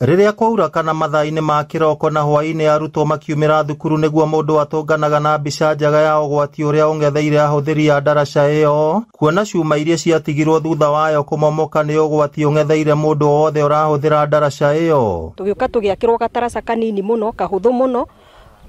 Rĩrĩa kwaura kana mathaa-inĩ ma kĩroko na hwaĩ-inĩ arutwo makiumĩra thukuru nĩguo mũndũ atũnganaga na mbica njega ya ũgwati ũrĩa ũng'etheire ahũthĩri a ndaraca ĩyo. Kuona cuma iria ciatigirwo thutha wayo kũmomoka nĩ ũgwati ũng'etheire mũndũ o wothe ũrahũthĩra ndaraca ĩyo. Tũgĩũka tũgĩakĩrwo gataraca kanini mũno kahũthũ mũno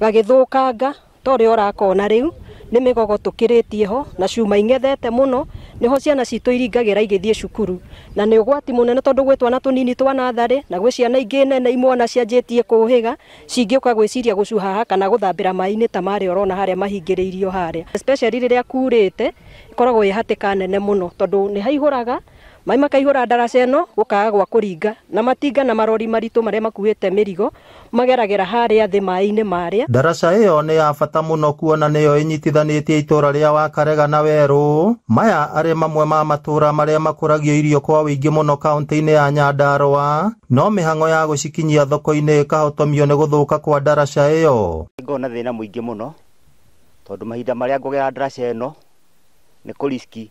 gagĩthũkanga ta ũrĩa ũrakona rĩu nĩ mĩgogo tũkĩrĩtie ho na cuma ing'ethete mũno nĩho ciana citũ iringagĩra igĩthiĩ cukuru na nĩ ũgwati mũnene tondũ gwĩ twana tũnini twa natharĩ na gwĩ ciana ingĩ nene imwana cianjĩtie kũhĩga cingĩũka gwĩciria gũcuha haha kana gũthambĩra maĩ-inĩ ta marĩa ũrona harĩa mahingĩrĩirio harĩa, especially rĩrĩa kurĩte ĩkoragwo ĩ hatĩka nene mũno tondũ nĩ haihũraga maĩ makaihũra ndaraca ĩno gũkaga gwa kũringa na matinga na marori maritũ marĩa makuĩte mĩrigo mageragĩra harĩa thĩ maĩ-inĩ marĩa. Ndaraca ĩyo nĩ ya bata mũno kuona nĩyo ĩnyitithanĩtie itũra rĩa Wakarega na Werũ. Maya arĩ mamwe ma matũra marĩa makũragio irio kwa ũingĩ mũno kaunti-inĩ ya Nyandarũa, no mĩhang'o ya gũcikinyia thoko-inĩ ĩkahotomio nĩ gũthũka kwa ndaraca ĩyo. Ngona thĩna mũingĩ mũno tondũ mahinda marĩa ngũgera ndaraca ĩno nĩ kũriski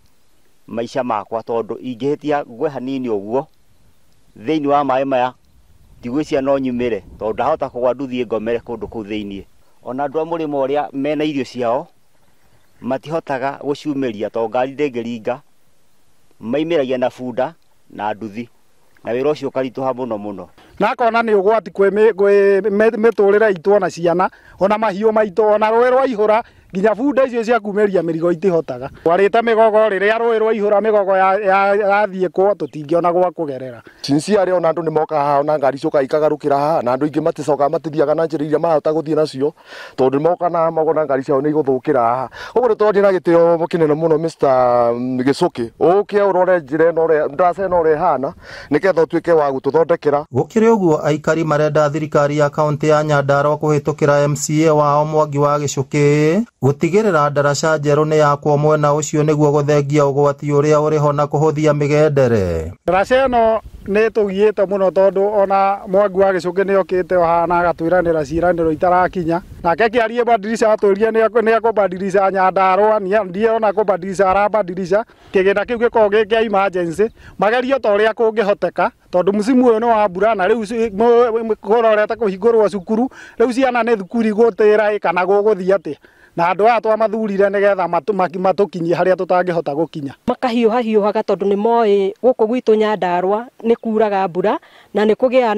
maica makwa tondũ ingĩhĩtia ngwe hanini ũguo thĩinĩ wa maĩ maya ndigwĩciria no nyumĩre tondũ ndahota kũgwa nduthi ngomere kũndũ kũu thĩinĩ. Ona andũ a mũrĩmo ũrĩa mena irio ciao matihotaga gũciumĩria tondũ ngari ndĩngĩringa, maimĩragia na bunda na nduthi na wĩra ũcio ũkaritũha mũno mũno. Na akona nĩ ũgwati kwĩ mĩtũrĩre itũ ona ciana ona mahiũ maitũ ona rũĩ rwaihũra nginya bunda icio cia kumĩria mĩrigo itihotaga. Twarĩte mĩgogo rĩrĩa rũĩ rwaihũra mĩgogo yathiĩ kwo tũtingĩona gwa kũgerera. Sincerely ona andũ nĩ mokaga haha ona ngari ciũkaga ikagarũkĩra haha na andũ aingĩ maticokaga matithiaga na njĩra iria marahota gũthiĩ nacio tondũ nĩ moka na makona ngari ciao nĩ igũthũkĩra haha. Ũguo nĩ tũrathiĩ na gĩtĩo kĩnene mũno Mr. Gĩcũkĩ ũke ũrore njĩra ĩno ũrĩa ndaraca ĩno ũrĩa ĩhana nĩgetha ũtuĩke wa gũtũthondekera. Gũkĩrĩ ũguo aikari marenda thirikari ya kaunti ya Nyandarũa kũhĩtũkĩra MCA wao Mwangi wa Gĩcũkĩ gũtigĩrĩra ndaraca njerũ nĩ yakwo mwena ũcio nĩguo gũthengia ũgwati ũrĩa ũrĩ ho na kũhũthia mĩgendere. Ndaraca ĩno nĩ ĩtũgiĩte mũno tondũ ona Mwangi wa Gĩcũkĩ nĩ okĩte o haha na agatwĩranĩra ciĩranĩro itarakinya. Nake akĩaria badilisha atwĩrire nĩ ekũbadilisha Nyandarũa, ndiona kũbadilisha arabadilisha. Kĩgĩna kĩu gĩkoragwo gĩ kĩa emergency, magerio ta ũrĩa kũngĩhoteka tondũ msimu ũyũ nĩ wa mbura na rĩu kũrorete kũhingũrwo cukuru, rĩu ciana nĩ thukuru igũtĩra kana gũgũthiĩ atĩa. Na andũ aya twamathurire nĩgetha matũkinyie harĩa tũtangĩhota gũkinya. Makahiũha hiũhaga tondũ nĩ moĩ gũkũ gwitũ Nyandarũa nĩ kuraga mbura na nĩ kũgĩa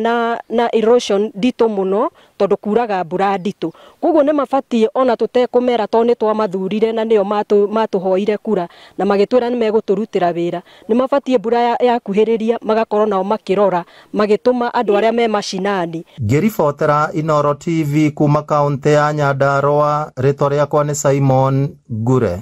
na erosion nditũ mũno tondũ kuraga mbura nditũ. Koguo nĩ mabatiĩ ona tũtekũmera tondũ nĩ twamathurire na nĩo matũhoire kura na magĩtwĩra nĩ megũtũrutĩra wĩra. Nĩ mabatiĩ mbura yakuhĩrĩria magakorwo nao makĩrora magĩtũma andũ arĩa me macinani. Ngĩribotera Inooro TV kuma kaunti ya Nyandarũa, rĩtwa rĩakwa nĩ Simon Ngure.